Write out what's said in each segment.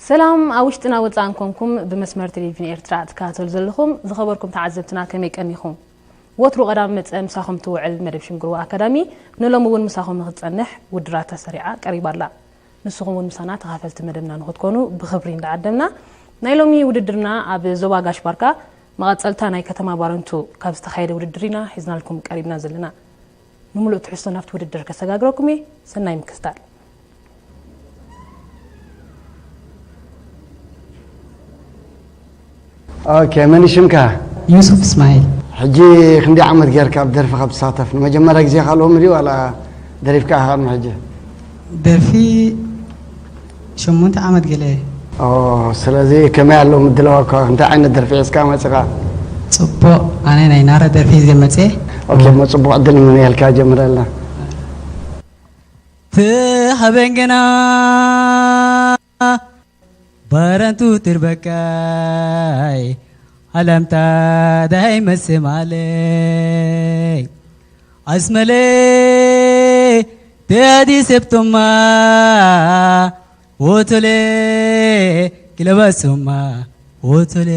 ሰላም ኣብ ውሽጥና ወጻእን ኮንኩም ብመስመር ቴሌቪዥን ኤርትራ ትከታተሉ ዘለኹም ዝኸበርኩም ተዓዘብትና ከመይ ቀኒኹም? ወትሩ ቀዳም መጸ ምሳኹም ትውዕል መደብ ሽንግርዋ ኣካዳሚ ንሎሚ እውን ምሳኹም ንክትጸንሕ ውድራታ ሰሪዓ ቀሪባ ኣላ። ንስኹም እውን ምሳና ተኻፈልቲ መደብና ንክትኮኑ ብኽብሪ እንዳዓደምና ናይ ሎሚ ውድድርና ኣብ ዞባ ጋሽ ባርካ መቐጸልታ ናይ ከተማ ባረንቱ ካብ ዝተኻየደ ውድድር ኢና ሒዝናልኩም ቀሪብና ዘለና። ንምሉእ ትሕዝቶ ናብቲ ውድድር ከሰጋግረኩም እየ። ሰናይ ምክትታል። ኦኬ፣ መን ሽምካ? ዩሱፍ እስማኤል። ሕጂ ክንደይ ዓመት ጌርካ ኣብ ደርፊ ካብ ትሳተፍ? ንመጀመርያ ግዜኻ ሎሚ ድዩ ዋላ ደሪፍካ ኢኻ ቅድሚ ሕጂ? ደርፊ ሸሞንተ ዓመት ገለ። ኦ፣ ስለዚ ከመይ ኣሎ ምድላዋካ? እንታይ ዓይነት ደርፊ ሒዝካ መጺኻ? ጽቡቕ፣ ኣነ ናይ ናረ ደርፊ ሒዘ መጽየ። ኦኬ፣ እሞ ጽቡቕ ዕድል ንምነየልካ፣ ጀምረልና። ትሃበን ገና ባረንቱ ትርበካይ ዓለምታ ዳይ መስማለይ ኣስመለ ተያዲ ሰብቶማ ወቶለ ክለባሶማ ወቶለ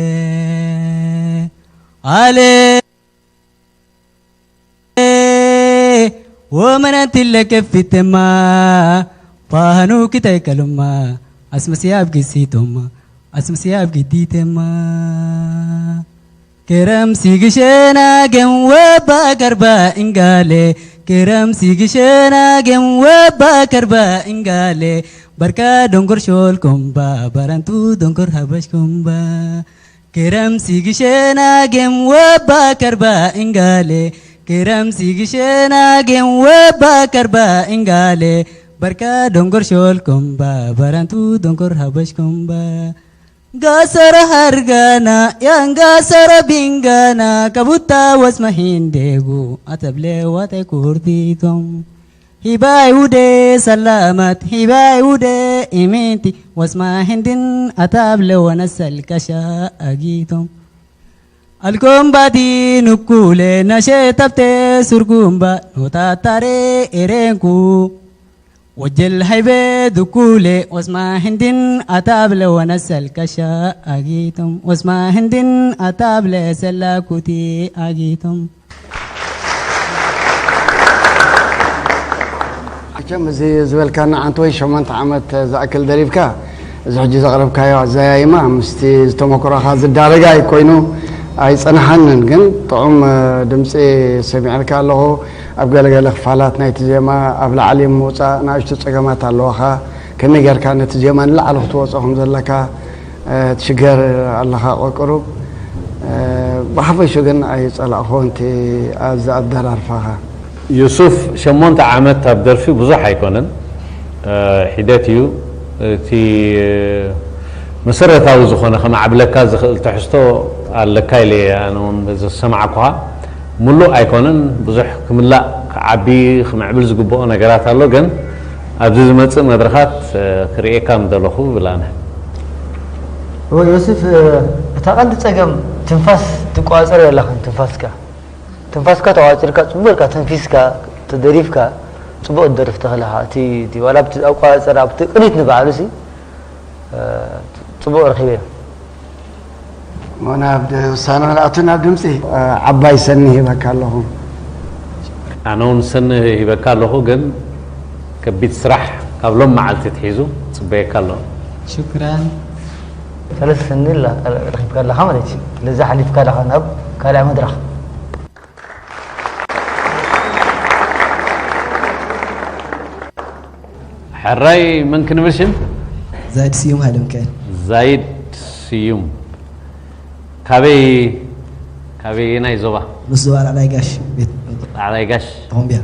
ኣለ ወመናንቲ ለከፊተማ ፋሃኑ ክታይ ከሉማ ኣስመሲ ኣብ ግሲቶማ ኣስመሲ ኣብ ግዲተማ ክረም ሲግሸና ገም ወባ ከርባ እንጋለ ክረም ሲግሸና ገም ወባ ከርባ እንጋለ በርካ ዶንጎር ሾልኮምባ ባራንቱ ዶንጎር ሃበሽኮምባ ክረም ሲግሸና ገም ወባ ከርባ እንጋለ ክረም ሲግሸና ገም ወባ ከርባ እንጋለ በርካ ዶንጎር ሾልኮምባ ባራንቱ ዶንጎር ሃበሽኮምባ ጋሰረ ሃርጋና ያንጋሰረ ቢንጋና ከቡታ ወስመ ሂንዴጉ ኣተብለ ዋታይ ኩርቲቶም ሂባይ ውደ ሰላማት ሂባይ ውደ ኢሚንቲ ወስማ ሂንድን ኣታብለ ወነሰል ከሻ ኣጊቶም ኣልኮምባዲ ንኩለ ናሸ ታብተ ሱርጉምባ ኖታታሬ ኤሬንኩ ወጀል ሃይበ ድኩሌ ወስማ ህንድን ኣታብለ ወነሰል ከሻ ኣጊቶም ወስማ ህንድን ኣታብለ ሰላኩቲ ኣጊቶም ኣቸም እዚ ዝበልካና ዓንተ ወይ ሸሞንተ ዓመት ዝኣክል ደሪፍካ እዚ ሕጂ ዘቕረብካዮ ኣዘያይማ ምስቲ ዝተመክሮኻ ዝዳረግ ኣይኮይኑ ኣይጸንሓንን ግን ጥዑም ድምፂ ሰሚዐልካ ኣለኹ ኣብ ገለገለ ክፋላት ናይቲ ዜማ ኣብ ላዕሊ ምውፃእ ንኣሽቱ ፀገማት ኣለዋኻ ከመይ ጌርካ ነቲ ዜማ ንላዕሊ ክትወፆ ከም ዘለካ ትሽገር ኣለኻ ቆቅሩብ ብሓፈሹ ግን ኣይፀላእኹን እቲ ኣዚ ኣደራርፋኻ ዩሱፍ ሸሞንተ ዓመት ኣብ ደርፊ ብዙሕ ኣይኮነን ሒደት እዩ እቲ መሰረታዊ ዝኾነ ከማዕብለካ ዝኽእል ትሕዝቶ ኣለካ ኢለ ኣነ እውን ዝሰማዕኩኻ ሙሉእ ኣይኮነን ብዙሕ ክምላእ ክዓቢ ክምዕብል ዝግብኦ ነገራት ኣሎ ግን ኣብዚ ዝመፅእ መድረኻት ክርእየካ ምደለኹ ብላነ ዮስፍ እታ ቀንዲ ፀገም ትንፋስ ትቋፀር የላኽን ትንፋስካ ትንፋስካ ተዋፂርካ ፅቡቅ ኢልካ ተንፊስካ ተደሪፍካ ፅቡቅ ትደርፍ ተኽእለ ኢኻ እቲ እቲ ዋላ ኣብቲ ኣቋፃፅራ ኣብቲ ቅኒት ንባዕሉ ሲ ፅቡቅ ረኺበዮ ናብ ውሳነ ክንኣቱ ናብ ድምፂ ዓባይ ሰኒ ሂበካ ኣለኹ ኣነ እውን ሰኒ ሂበካ ኣለኹ ግን ከቢድ ስራሕ ካብ ሎም መዓልቲ ትሒዙ ፅበየካ ኣሎ ሽክራን ሰለስተ ሰኒ ረኺብካ ኣለኻ ማለት እዩ ስለዚ ሓሊፍካ ኣለኻ ናብ ካልኣ መድረኽ ሕራይ መን ክንብል ሽም? ዛይድ ስዩም ሃይለሚካኤል። ዛይድ ስዩም ካበይ ካበየናይ ዞባ? ምስ ዞባ ላዕላይ ጋሽ ቤት ላዕላይ ጋሽ ተኾምቢያ።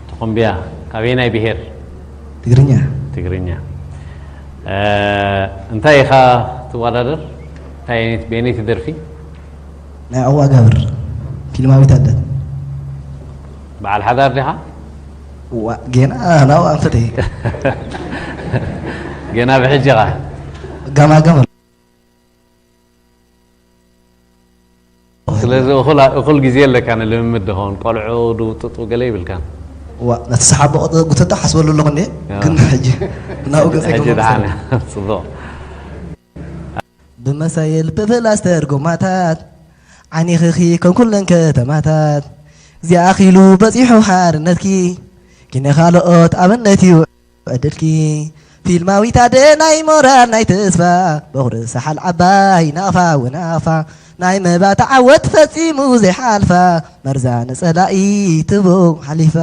ተኾምቢያ ካበየናይ ብሄር? ትግርኛ። ትግርኛ እንታይ ኢኻ ትወዳደር? እንታይ ዓይነት በየነይቲ ደርፊ? ናይ ኣዋጋብር ፊልማዊት ኣደት በዓል ሓዳር ዲኻ? እዋ ጌና ናው ኣንፈተይ ገና ብሕጂ ኻ ጋማጋም ስለዚ እኹል ግዜ ኣለካ ንልምምድ ድኸውን ቆልዑ ድውጥጡ ገለ ይብልካን እዋ ነቲ ሰሓቦ ጉተታ ሓስበሉ ኣለኹ እንዴ ግን ሕጂ ናብኡ ገፀ ሕጂ ደሓን ጽቡቕ ብመሳይል ብፕላስተር ጎማታት ዓኒኽኺ ከም ኩለን ከተማታት። እዚኣ ኣኺሉ በጺሑ ሓርነትኪ፣ ኪነ ካልኦት ኣብነት እዩ ዕድልኪ። ፊልማዊት ኣደ ናይ ሞራል ናይ ተስፋ፣ በኹሪ ሰሓል ዓባይ ናቕፋ ወናቕፋ፣ ናይ መባእታ ዓወት ፈጺሙ ዘይሓልፋ፣ መርዛ ንጸላኢ ትቦ ሓሊፋ።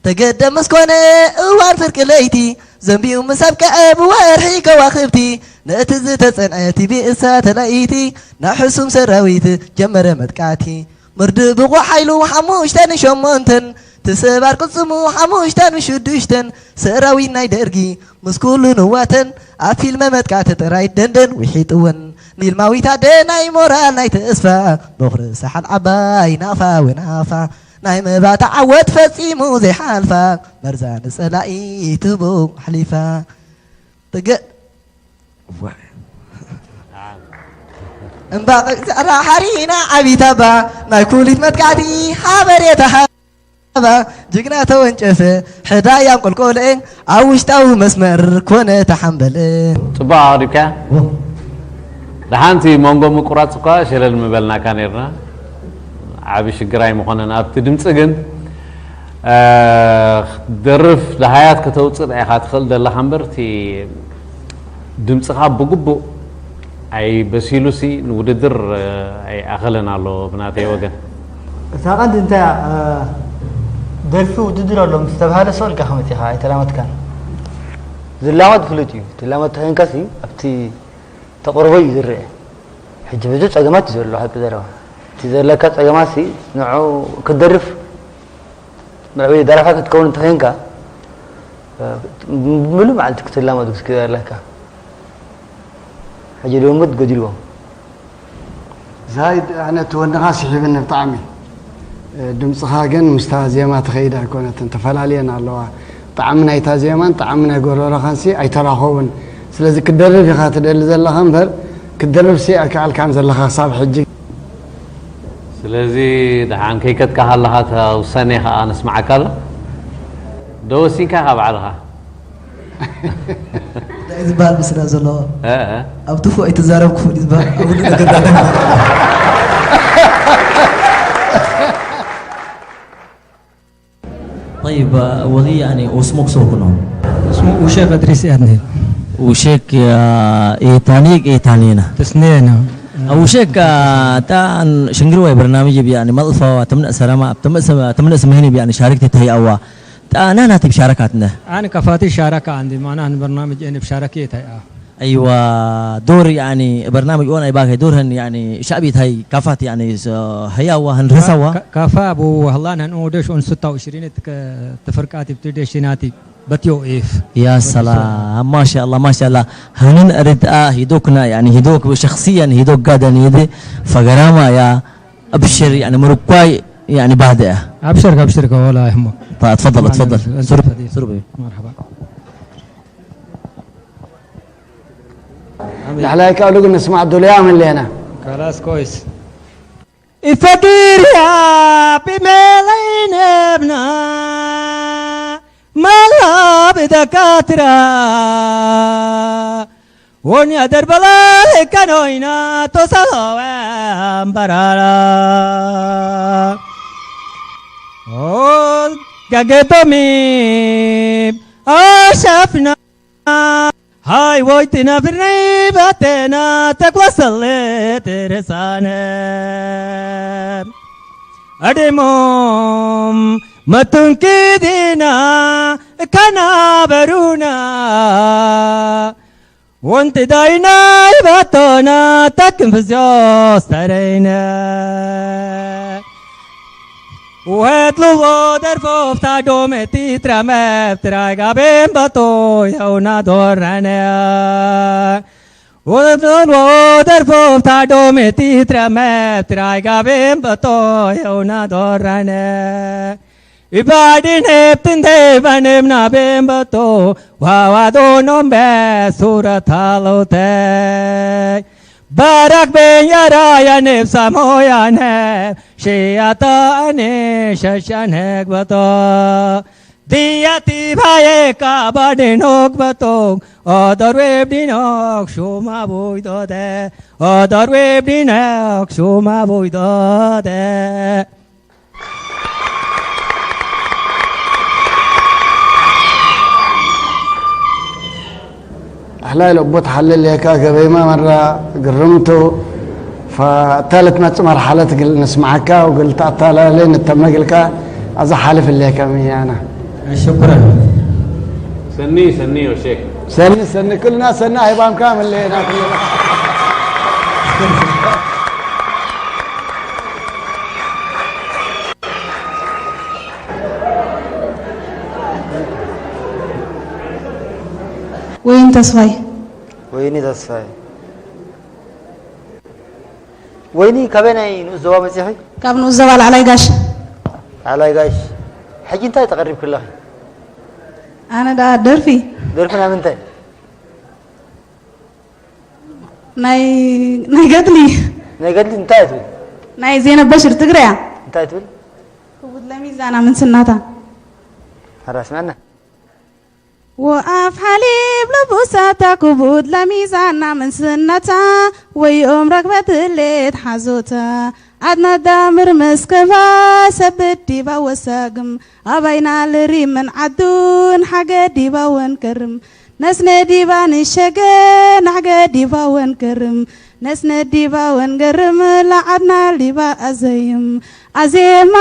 ተገደ ምስ ኮነ እዋን ፍርቂ ለይቲ፣ ዘንቢኡ ምስ ኣብቅዐ ብወርሒ ከዋኽብቲ፣ ነቲ ዝተጸንዐ ቲቪ እሳተ ለይቲ፣ ናብ ሕሱም ሰራዊት ጀመረ መጥቃዕቲ። ምርድእ ብቑዕ ሓይሉ ሓሙሽተን ሸሞንተን፣ ትስባር ቅልጽሙ ሓሙሽተን ሽዱሽተን፣ ሰራዊት ናይ ደርጊ ምስ ኩሉ ንዋተን፣ ኣብ ፊልመ መጥቃዕቲ ጥራይ ደንደን ውሒጥወን። ፊልማዊት ኣደ ናይ ሞራል ናይ ተስፋ፣ በኹሪ ሰሓል ዓባይ ናቕፋ ወናቕፋ፣ ናይ መባእታ ዓወት ፈጺሙ ዘይሓልፋ፣ መርዛ ንጸላኢ ትቦ ኣሕሊፋ። ትገ-፣ እምባ ጸዕራ ሓሪና ዓቢት ኣባ፣ ናይ ኩሊት መጥቃዕቲ ሓበሬታ ሃባ፣ ጅግና ተወንጨፈ ሕዳይ ኣንቆልቆለ፣ ኣብ ውሽጣዊ መስመር ኮነ ተሓምበለ። ጽቡቕ ኣቕሪብካያ። ደሓንቲ መንጎ ምቁራጽ እኳ ሸለል ምበልናካ ነርና። ዓቢ ሽግር ኣይምኾነን። ኣብቲ ድምጺ ግን፣ እ፣ ክትደርፍ ደሃያት ከተውጽእ ኢኻ ትኽእል ዘለኻ እምበር፣ እቲ ድምጽኻ ብግቡእ ኣይበሲሉሲ ንውድድር፣ እ፣ ኣይኣኸለን ኣሎ ብናተይ ወገን። እታ ቀንዲ እንታይ እያ? እ፣ ደርፊ ውድድር ኣሎ ምስ ተባህለ ሰው ኢልካ ከመት ኢኻ ኣይተላመድካን። ዝላመድ ፍሉጥ እዩ። ትላመድ ተኾይንካሲ ኣብቲ ተቕርቦ እዩ ዝረአ። ሕጂ ብዙሕ ጸገማት እዩ ዘሎ፣ ሓቂ ዘረባ። እቲ ዘለካ ጸገማትሲ ንዑ ክትደርፍ፣ መርኣዊ ደራፋ ክትከውን እንተኾይንካ፣ ብምሉእ መዓልቲ ክትላመዱ ክትክእል ኣለካ። ሕጂ ልምምድ ጎዲልዎም። ዛይድ፣ ኣነ እቲ ወንድኻ ስሒብኒ ብጣዕሚ። ድምፅኻ ግን ምስታ ዜማ ትኸይድ ኣይኮነትን፣ ተፈላልየን ኣለዋ። ጣዕሚ ናይታ ዜማን ጣዕሚ ናይ ጎረሮኻንሲ ኣይተራኸቡን። ስለዚ ክትደርፍ ኢኻ ትደሊ ዘለኻ እምበር፣ ክትደርፍሲ ኣይከኣልካን ዘለኻ ክሳብ ሕጂ። ስለዚ ደሓን ከይከድካ ከለኻ እታ ውሳኔ ኸኣ ነስምዓካ ኣሎ። ዶ ወሲንካ ኢኻ ባዕልኻ? እንታይ ዝበሃል ምስላ ዘለዎ? እ፣ እ። ኣብ ትፉ ኣይትዛረብ ክፉእ ዝበሃል ኣብ ኩሉ ነገር ዛረብ። طيب، ولي يعني اسمك سوكنو؟ اسمه وشيك أدريس يعني. وشيك، آه، إيتانيك إيتانينا. تسنينا. وشيك، آه، تا شنقروا برنامج يعني ملفا تمنع سلامة، تمنع سم-، تمنع سمهني يعني شاركت تهي أوا. تا أنا ناتي بشاركاتنا. أنا كفاتي شاركة عندي، ما أنا برنامج أنا بشاركي تهي أوا. أيوة، دور يعني برنامج وانا يباكي دور هن يعني شعبي تهي كفات يعني س-، هيا وهن رسوا. ك-، كفا أبو هلان هن أودش أن ستة وعشرين تك-، تفرقاتي بتدشيناتي. بتيو إيف. يا سلام، ما شاء الله، ما شاء الله. هنن أرد آه هيدوكنا، يعني، هيدوك شخصيًا، هيدوك قادن يدي، فقراما يا أبشر، يعني، مركواي، يعني، بعد آه. أبشر، أبشر، ولا يهمك. طيب، تفضل، تفضل. سرب، سرب. مرحبا. نحلايك أولوك نسمع الدوليا من لينا. خلاص، كويس. Ifagirya bimelayne bna mala bidakatra. Wonya derbala kanoina tosalo ambarara. O gagetomi ashafna. Hai woitina firnei batena tekla salle teresane. Ademom matunkidina kana baruna. Wonti daina ibatona takin fizios tarena. Uhet lulo derfo fta dome titra mef trai gaben bato yauna dorane. Uhet lulo derfo fta dome titra mef trai gaben bato yauna dorane. Ibadin heptin de banem na ben bato wawa donom be surat halote. Barak ben yara ya nefsa moya ne shiyata ani shashan hek bato. Diati baye ka badinok batok, odor web dinok shuma boy dode, odor web dinok shuma boy dode. ኣሕላይ ለቦ ተሓልል የካ ገበይማ መራ ግርምቱ ፈተለት መጽ መርሓለት ግል ንስማዓካ ወግል ተኣታላለ ንተመግልካ ኣዛ ሓልፍ ለካ ምያና። ሽኩረን። ሰኒ ሰኒ ዮሼክ ሰኒ ሰኒ ክልና ሰኒ ኣይባምካ መለየና ክልና። ወይን ተስፋይ። ወይኒ ተስፋይ። ወይኒ ካበይ ናይ ንኡስ ዞባ መጺኺ? ካብ ንኡስ ዞባ ላዕላይ ጋሽ። ላዕላይ ጋሽ። ሕጂ እንታይ ተቐሪብክለኺ? ኣነ ደኣ ደርፊ። ደርፊ ናይ ምንታይ? ናይ ናይ ገድሊ። ናይ ገድሊ እንታይ ትብል? ናይ ዜና በሽር ትግርያ። እንታይ ትብል? ክቡድ ለሚዛና ምንስናታ። ሓራ ስምዕና። ወኣፍ ሓሊብ ለቡሳታ ክቡድ ለሚዛና ምንስናታ ወዮም ረክበት ህሌት ሓዞታ ኣድናዳ ምርምስ ከባ ሰብት ዲባ ወሳግም ኣባይና ልሪምን ዓዱን ሓገ ዲባ ወንከርም ነስነ ዲባ ንሸገ ናሕገ ዲባ ወንከርም ነስነ ዲባ ወንገርም ላዓድና ዲባ ኣዘይም ኣዜማ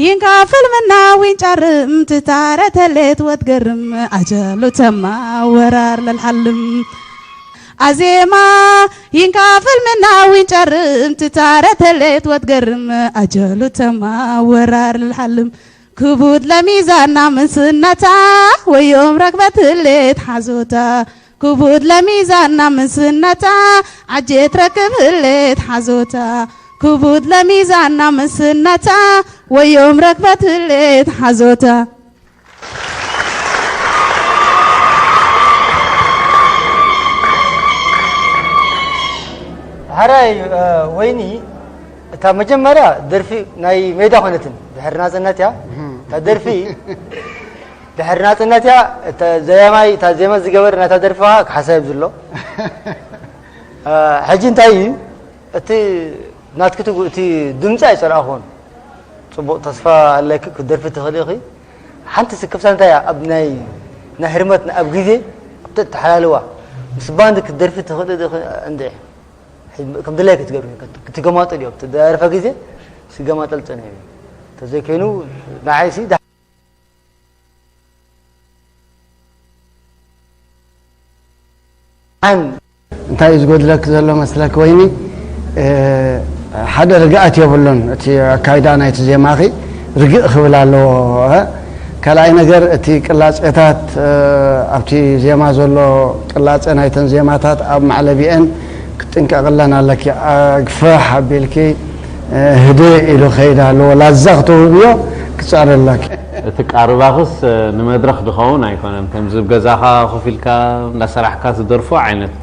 ይንካ ፍልምና ዊንጫርም ትታረ ተሌት ወትገርም ኣጀሉ ተማ ወራር ለልሓልም ኣዜማ ይንካ ፍልምና ዊንጫርም ትታረ ተሌት ወትገርም ኣጀሉ ተማ ወራር ለልሓልም ክቡድ ለሚዛና ምስናታ ወዮም ረክበት ህሌት ሓዞታ ክቡድ ለሚዛና ምስናታ ዓጀት ረክብ ህሌት ሓዞታ ክቡድ ለሚዛና ምስናታ ወዮም ረክበት ህሌት ሓዞታ። ሕራይ ወይኒ እታ መጀመርያ ደርፊ ናይ ሜዳ ኮነትን ድሕሪ ናጽነት እያ እታ ደርፊ ድሕሪ ናጽነት እያ። እታ ዘያማይ እታ ዜማ ዝገበር ናታ ደርፊ ከዓ ክሓሳብ ዘሎ። ሕጂ እንታይ እዩ እቲ ናትክቲ እቲ ድምፂ ኣይፀላእኹን። ፅቡቅ ተስፋ ኣለኪ ክትደርፊ ትኽእሊ ኢኺ። ሓንቲ ስክፍታ እንታይ እያ ኣብ ናይ ናይ ህርመት ኣብ ግዜ ተተሓላልዋ ምስ ባንድ ክትደርፊ ትኽእሊ ዲኺ እንድዒ ከም ድላይ ክትገብሪ ክትገማጠል እዩ ኣብቲ ደርፈ ግዜ ስገማጠል ፀኒሑ እዩ። ተዘይኮይኑ ንዓይሲ እንታይ እዩ ዝጎድለክ ዘሎ መስለክ ወይኒ? ሓደ ርግኣት የብሉን። እቲ ኣካይዳ ናይቲ ዜማኺ ርግእ ክብል ኣለዎ። ካልኣይ ነገር እቲ ቅላጼታት ኣብቲ ዜማ ዘሎ ቅላጼ ናይተን ዜማታት ኣብ ማዕለቢአን ክትጥንቀቕለን ኣለኪ። ኣግፍሕ ኣቢልኪ ህድእ ኢሉ ክኸይድ ኣለዎ። ላዛ ክትውህብዮ ክትጸዕሪ ኣለኪ። እቲ ቃርባኽስ ንመድረኽ ድኸውን ኣይኮነን። ከምዚ ኣብ ገዛኻ ኮፍ ኢልካ እንዳሰራሕካ ትደርፎ ዓይነት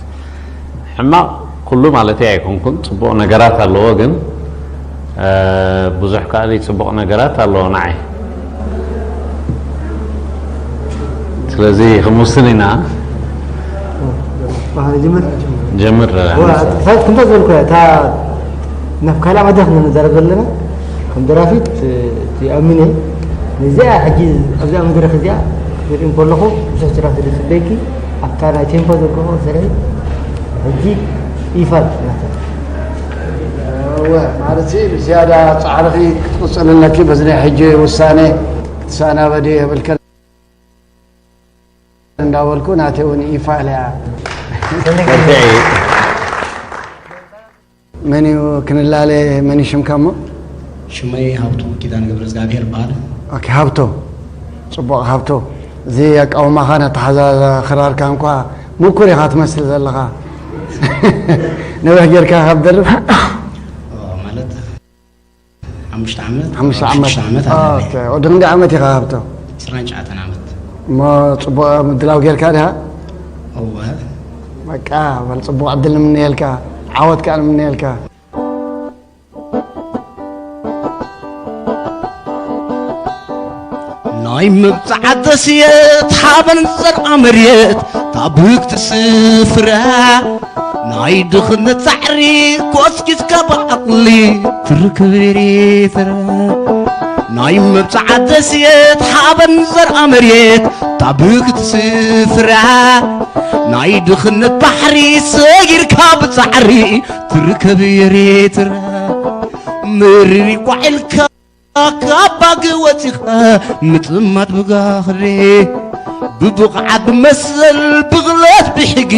ሕማቕ ኩሉ ማለተይ ኣይኮንኩን። ጽቡቕ ነገራት ኣለዎ፣ ግን ብዙሕ ከኣ ዘይጽቡቕ ነገራት ኣለዎ ንዓይ። ስለዚ ክንውስን ኢና። ባህሪ ጅምር ጀምር። ሳይት ክንታ ዝበልኩ እታ ናብ ካልኣ መድረክ ንዛረብ ዘለና ከም ደራፊት ይኣምን እየ። ነዚኣ ሕጂ ኣብዚኣ መድረክ እዚኣ ክርኢ ከለኹ ብዙሕ ስራሕ ስለ ዝፅበየኪ ኣብታ ናይ ቴምፖ ዘልክኾ ስርሒ ሕጂ ይፋል ናተ እወ ማለት ብዝያዳ ፃዕርኺ ክትቕፅል ኣለኪ። በዚ ናይ ሕጂ ውሳነ ክትሰናበዲ የብልክን። እንዳበልኩ ናተይ እውን ይፋል እያ። መን እዩ ክንላለ? መን እዩ ሽምካ እሞ? ሽመይ ሃብቱ ኪዳነ ገብረ እግዚኣብሔር ይበሃል። ኦኬ ሃብቶ፣ ጽቡቕ ሃብቶ። እዚ ኣቃውማኻን ኣተሓዛዛ ክራርካ እንኳ ምኩር ኢኻ ትመስል ዘለኻ። ነዊሕ ጌርካ ካብ ደርፍ? ማለት ሓሙሽተ ዓመት ሓሙሽተ ዓመት። ዓመት ኣለኒ። ኦኬ፣ ወዲ ክንደይ ዓመት ኢኻ ሃብቶ? ዕስራን ትሽዓተን ዓመት። እሞ ጽቡቕ ምድላው ጌርካ ዲኻ? እወ። በቃ በል ጽቡቕ ዕድል ንምነየልካ፣ ዓወት ከኣ ንምነየልካ። No, ናይ መብጽዓ ደስየት ሓበን ዘርኣ መሬት ታብክቲ ስፍራ ናይ ድኽነት ጻዕሪ ኮስኪስካ ብዓቕሊ ትርከብ ኤርትራ። ናይ መብጽዓ ደስየት ሓበን ዘርኣ መሬት ታብክቲ ስፍራ ናይ ድኽነት ባሕሪ ሰጊርካ ብጻዕሪ ትርከብ ኤርትራ። ምርር ቋዒልካ ካብ ባግ ወጺኻ ምጥማት ብጋህሪ ብብቕዓት ብመሰል ብግለት ብሕጊ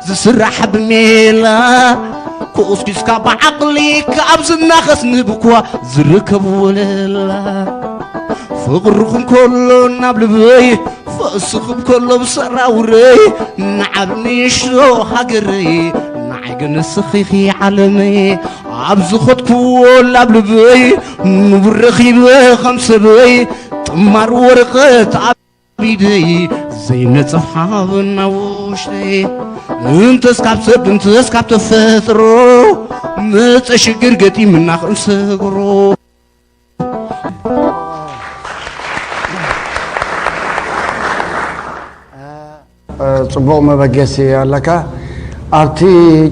ዝስራሕ ብሜላ ኩስኪስካ ብዓቕሊ ካብ ዝናኸስ ንብኳ ዝርከብ ወለላ ፍቕርኹም ከሎ ናብ ልበይ ፈስኽብ ከሎ ብሰራውረይ ንዓብ ንእሽቶ ሃገረይ ንዓይ ግን ንስኺ ኢኺ ዓለመይ ኣብ ዝኸድኩዎ ላብ ልበይ ንቡር ረኺበ ከም ሰበይ ጥማር ወረቐት ኣብ ኢደይ ዘይነጽፍ ሓበን ኣብ ውሽጠይ እንተስ ካብ ሰብ እንተስ ካብ ተፈጥሮ መጸ ሽግር ገጢምና ክንሰግሮ ጽቡቕ መበገሲ ኣለካ። ኣብቲ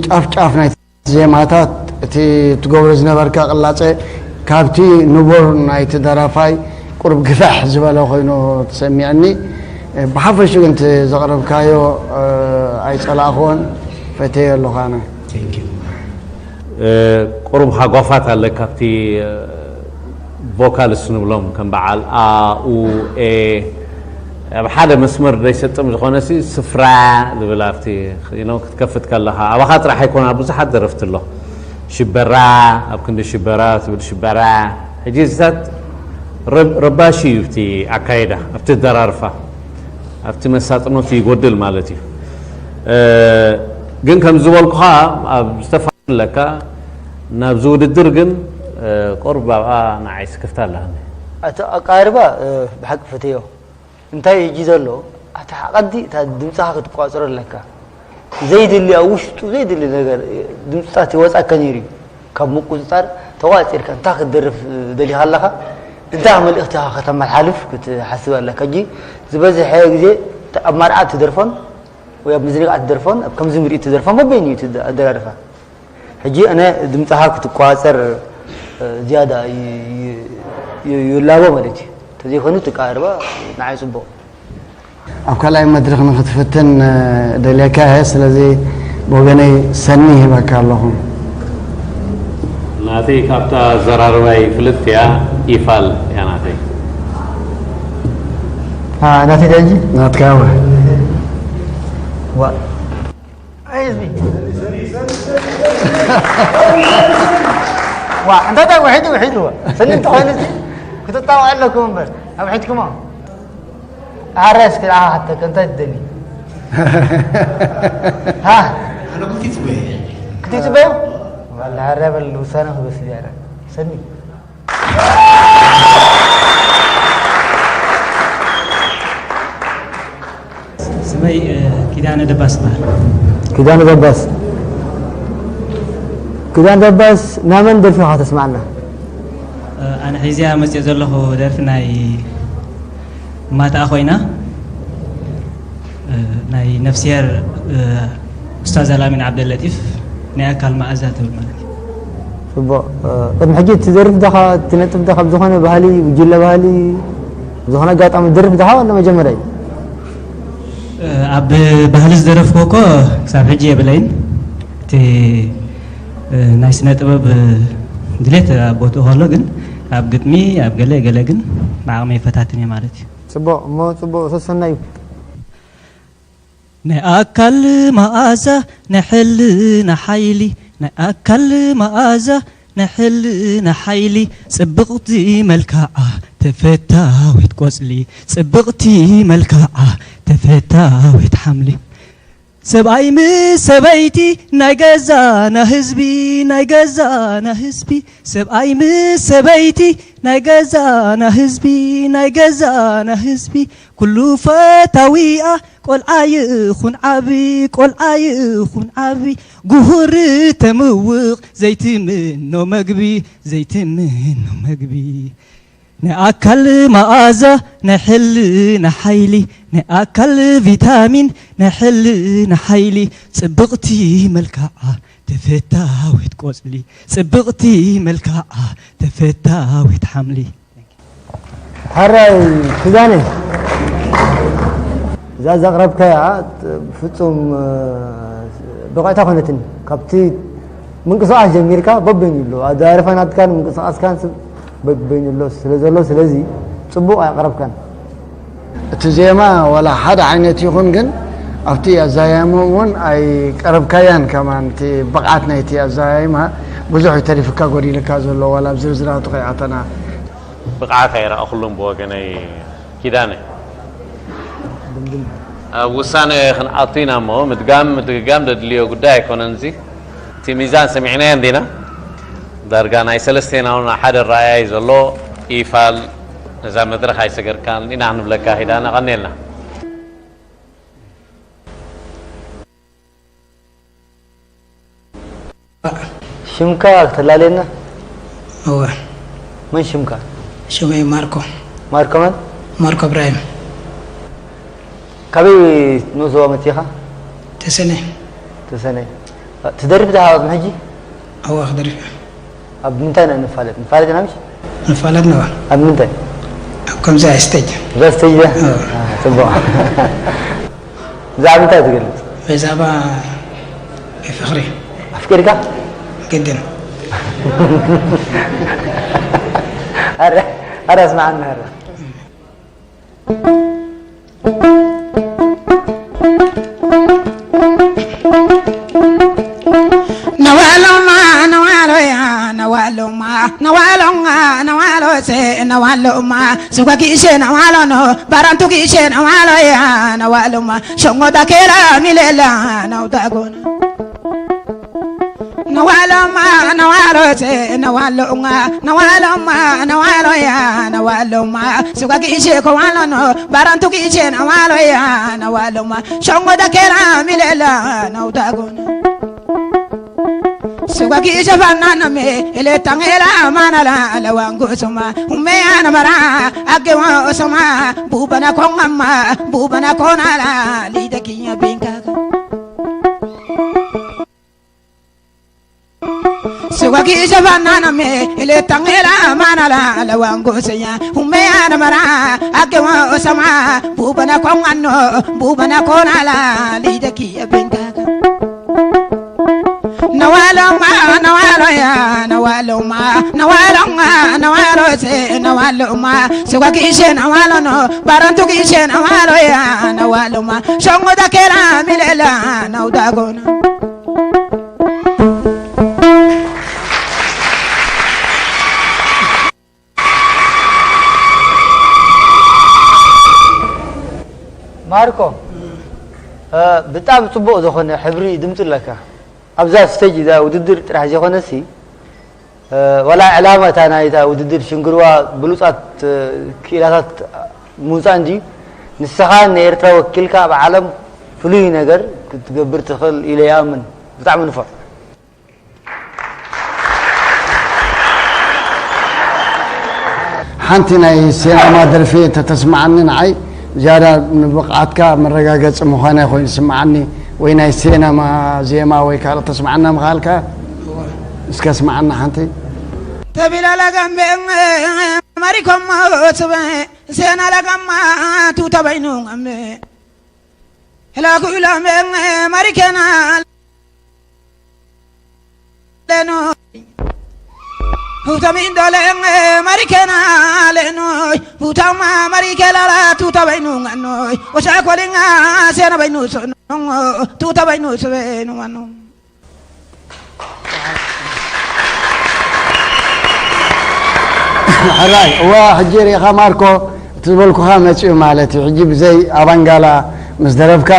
ጫፍ ጫፍ ናይ ዜማታት እቲ ትገብሮ ዝነበርካ ቅላጸ ካብቲ ንቡር ናይቲ ደራፋይ ቁሩብ ግፍሕ ዝበለ ኮይኑ ተሰሚዕኒ። ብሓፈሹ ግን እቲ ዘቕረብካዮ ኣይጸላእኽዎን፣ ፈትየዮ ኣለኹ ኣነ። ቁሩብ ሃጓፋት ኣለካ ኣብቲ ቮካልስ ንብሎም ከም በዓል ኣ ኡ ኤ ኣብ ሓደ መስመር ዘይሰጥም ዝኾነ ሲ ስፍራ ዝብል ኣብቲ ክትከፍት ከለኻ ኣባኻ ጥራሕ ኣይኮነ ኣብ ብዙሓት ደረፍቲ ኣሎ ሽበራ ኣብ ክንዲ ሽበራ ትብል ሽበራ ሕጂ እዚታት ረባሺ እዩ እቲ ኣካይዳ ኣብቲ ደራርፋ ኣብቲ መሳጥኖት ይጎድል ማለት እዩ ግን ከም ዝበልኩኻ ኣብ ዝተፋ ኣለካ ናብዚ ውድድር ግን ቁሩብ ኣብኣ ንዓይ ስክፍታ ኣለኒ። እቲ ኣቀራርባ ብሓቂ ፈትየዮ። እንታይ እዩ ሕጂ ዘሎ ኣቲ ሓቐዲ እታ ድምጽኻ ክትቋጽሮ ኣለካ። ዘይድሊ ኣብ ውሽጡ ዘይድሊ ነገር ድምጽታት ይወጻካ ነይሩ እዩ። ካብ ምቁጽጻር ተቋጺርካ እንታይ ክትደርፍ ደሊኻ ኣለኻ እንታይ መልእኽቲ ኢኻ ከተመሓላልፍ ክትሓስብ ኣለካ። ሕጂ ዝበዝሐ ግዜ ኣብ መርዓ ትደርፎን ወይ ኣብ ምዝንጋዕ ትደርፎን ኣብ ከምዚ ምርኢት ትደርፎን በበይኑ እዩ ኣደራርፋ። ሕጂ ኣነ ድምጽኻ ክትቋጸር ዝያዳ ይላቦ ማለት እዩ። ተዘይኮይኑ ትቃርባ ንዓይ ጽቡቕ። ኣብ ካልኣይ መድረኽ ንክትፍትን ደልየካ እየ። ስለዚ ብወገነይ ሰኒ ይህበካ ኣለኹ። ናተይ ካብታ ኣዘራርባይ ፍልጥ እያ። ይፋል እያ ናተይ። ናተይ ዳጂ ናትካ እወ። ዋ እንታይ እንታይ ውሒዱ ውሒዱ ሰኒ እንተኾይኑ እዚ ክትጣውዕ ኣለኩም እምበር ኣውሒድኩሞ ኣረ እስኪ ንዓኻ ሓተካ እንታይ ትደሊ ሃ ክትፅበዮ ዋላ ኣረ በል ውሳነ ክወስድ እያ ሰኒ ስመይ ኪዳነ ደባስ ይበሃል። ኪዳነ ደባስ ኪዳነ ደባስ ናመን ደርፊ ኢኻ ተስማዕና? ኣነ ሒዘያ መፅእ ዘለኹ ደርፊ ናይ ማትኣ ኮይና ናይ ነፍስሄር ኡስታዝ ኣላሚን ዓብደለጢፍ ናይ ኣካል መኣዛ ትብል ማለት እዩ። ፅቡቕ። ቅድሚ ሕጂ እቲ ደርፊ ዳኻ እቲ ነጥብ ዳኻ ብዝኾነ ባህሊ ጉጅለ ባህሊ ብዝኾነ ኣጋጣሚ ደርፊ ዳኻ ዋላ መጀመርያ እዩ? ኣብ ባህሊ ዝደረፍኩ እኮ ክሳብ ሕጂ የብለይን። እቲ ናይ ስነ ጥበብ ድሌት ኣብ ቦትኡ ከሎ ግን ኣብ ግጥሚ ኣብ ገለ ገለ ግን ብዓቕመይ ይፈታትን እየ ማለት እዩ። ፅቡቕ እሞ ፅቡቕ ሰሰናዩ። ናይ ኣካል መኣዛ ናይ ሕልና ሓይሊ ናይ ኣካል መኣዛ ናይ ሕልና ሓይሊ ጽብቕቲ መልክዓ ተፈታዊት ቆጽሊ ጽብቕቲ መልክዓ ተፈታዊት ሓምሊ ሰብኣይ ምስ ሰበይቲ ናይ ገዛና ህዝቢ ናይ ገዛና ህዝቢ ሰብኣይ ምስ ሰበይቲ ናይ ገዛና ህዝቢ ናይ ገዛና ህዝቢ ኩሉ ፈታዊኣ ቆልዓ ይኹን ዓቢ ቆልዓ ይኹን ዓቢ ጉሁር ተምውቕ ዘይትምኖ መግቢ ዘይትምኖ መግቢ ናይ ኣካል መኣዛ፣ ናይ ሕልና ሓይሊ፣ ናይ ኣካል ቪታሚን፣ ናይ ሕልና ሓይሊ፣ ጽብቕቲ መልክዓ፣ ተፈታዊት ቆጽሊ፣ ጽብቕቲ መልክዓ፣ ተፈታዊት ሓምሊ። ሕራይ ኪዳነ፣ እዛ ዘቕረብካያ ፍጹም ብቕዕቲ ኣይኮነትን። ካብቲ ምንቅስቓስ ጀሚርካ በበይኑ ኣሎ፣ ኣደራርፋ ናትካን ምንቅስቓስካን በበይኑ ኣሎ ስለ ዘሎ፣ ስለዚ ጽቡቕ ኣቕረብካን። እቲ ዜማ ዋላ ሓደ ዓይነት ይኹን፣ ግን ኣብቲ ኣዛያይማ እውን ኣይቀረብካያን። ከማን እቲ ብቕዓት ናይቲ ኣዛያይማ ብዙሕ እዩ ተሪፍካ፣ ጎዲልካ ዘሎ፣ ዋላ ኣብ ዝርዝራቱ ከይኣተና። ብቕዓት ኣይረኣኹሉን ብወገነይ ኪዳነ። ኣብ ውሳነ ክንኣቱ ኢና እሞ ምድጋም ምድግጋም ዘድልዮ ጉዳይ ኣይኮነን። እዚ እቲ ሚዛን ሰሚዕናዮ እንዲና። ዳርጋ ናይ ሰለስቴና እውን ሓደ ረኣያ እዩ ዘሎ። ኢፋል ነዛ መድረኽ ኣይሰገርካን ኢና ክንብለካ ኪዳነ፣ ቀንየልና። ሽምካ ክተላልየና? እወ። መን ሽምካ? ሽመይ ማርኮ። ማርኮ መን? ማርኮ እብራሂም። ካበይ ንኡስ ዞባ መጺኻ? ተሰነ። ተሰነ። ትደርፍ ዲኻ ቅድሚ ሕጂ? እወ ክደርፍ እየ። ኣብ ምንታይ ኢና ንፋለጥ? ንፋለጥ ኢና ምሽ? ንፋለጥ ነዋ። ኣብ ምንታይ? ኣብ ከምዚ ስቴጅ። እዛ ስቴጅ እያ? እወ። ጽቡቕ። ብዛዕባ እንታይ ትገልጽ? ብዛዕባ ፍቕሪ። ኣፍቂርካ? ግድን። ኣረ ኣረ ኣስማዓና ኣረ። ነዋሎማ ነዋሎያ ነዋሎማ ነዋሎማ ነዋሎሴ ነዋሎማ ስጓጊሼ ነዋሎኖ ባራንቱጊሼ ነዋሎያ ነዋሎማ ሸንጎ ዳኬላ ሚሌላ ነውዳጎና ነዋሎማ ነዋሎሴ ነዋሎማ ነዋሎማ ነዋሎያ ነዋሎማ ስጓጊሼ ከዋሎኖ ባራንቱጊሼ ነዋሎያ ነዋሎማ ሸንጎ ዳኬላ ሚሌላ ነውዳጎና Suga ki ije fanna na me ele tangela manala ala wangu suma ume ana mara age wa osama bubana kongama bubana konala lida kinya binka. Suga ki ije fanna na me ele tangela manala ala wangu senya ume ana mara age wa osama bubana kongano bubana konala lida kinya binka. Nawaloma, nawaloya, nawaloma, nawalonga, nawalose, nawaloma, suga kishe nawalono, barantu kishe nawaloya, nawaloma, shongo dakela milela, naudagona. ማርኮ ብጣዕሚ ፅቡቕ ዝኾነ ሕብሪ ድምፂ ኣለካ። ኣብዛ ስቴጅ እዛ ውድድር ጥራሕ ዘይኮነሲ ዋላ ዕላማ እታ ናይታ ውድድር ሽንግርዋ ብሉፃት ክኢላታት ምውፃእ እንድዩ። ንስኻ ንኤርትራ ወኪልካ ኣብ ዓለም ፍሉይ ነገር ክትገብር ትኽእል ኢለ ይኣምን። ብጣዕሚ ንፉዕ። ሓንቲ ናይ ሴናማ ደርፊ እንተተስምዓኒ ንዓይ ዝያዳ ንብቕዓትካ መረጋገፂ ምዃና ኮይኑ ዝስምዓኒ። ወይ ናይ ሴናማ ዜማ ወይ ካልእ ተስምዓና ምኽኣልካ? እስከ ስምዓና ሓንቲ። ተቢላላ ጋምቤ ማሪኮሞ ስበ ሴና ላጋማ ቱታ በይኑ ጋምቤ ላኩላ ማሪከና lenoy. Hutami indole marikena lenoy. Hutama marikela la tuta bainu nganoi. Osha kolinga sena bainu sonongo. Tuta bainu sovenu manu. ሕራይ እዋ ሕጂ ርኢኻ ማርኮ እቲ ዝበልኩኻ መፂኡ ማለት እዩ። ሕጂ ብዘይ ኣባንጋላ ምስ ደረፍካ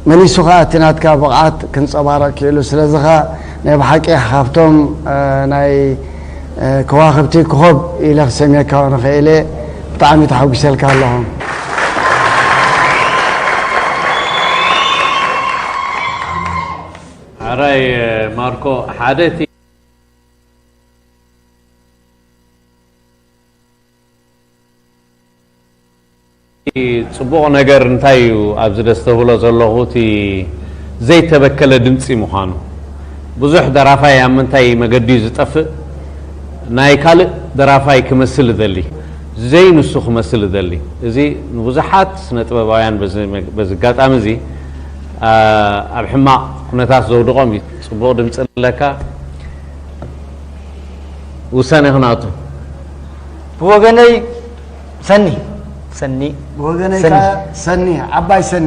መሊሱ ኸዓ እቲ ናትካ ብቕዓት ክንፀባረቕ ክኢሉ። ስለዚ ኸዓ ናይ ብሓቂ ካብቶም ናይ ከዋኽብቲ ኮኾብ ኢለ ክሰምየካ ንኽእል እየ። ብጣዕሚ ተሓጒሰልካ ኣለኹ። ሕራይ ማርኮ ሓደ እቲ ጽቡቕ ነገር እንታይ እዩ ኣብዚ ደስተብሎ ዘለኹ፣ እቲ ዘይተበከለ ድምጺ ምዃኑ። ብዙሕ ደራፋይ ኣብ ምንታይ መገዲ እዩ ዝጠፍእ? ናይ ካልእ ደራፋይ ክመስል እደሊ፣ ዘይንሱ ክመስል እደሊ። እዚ ንብዙሓት ስነ ጥበባውያን በዚ መግ-፣ በዚ ኣጋጣሚ እዚ፣ ኣ፣ ኣብ ሕማቕ ኩነታት ዘውድቖም እዩ። ጽቡቕ ድምጺ ኣለካ። ውሳኔ ክናቱ። ብወገነይ ሰኒ። ሰኒ። ብወገነይ ሰኒ። ከ ሰኒ፣ ዓባይ ሰኒ።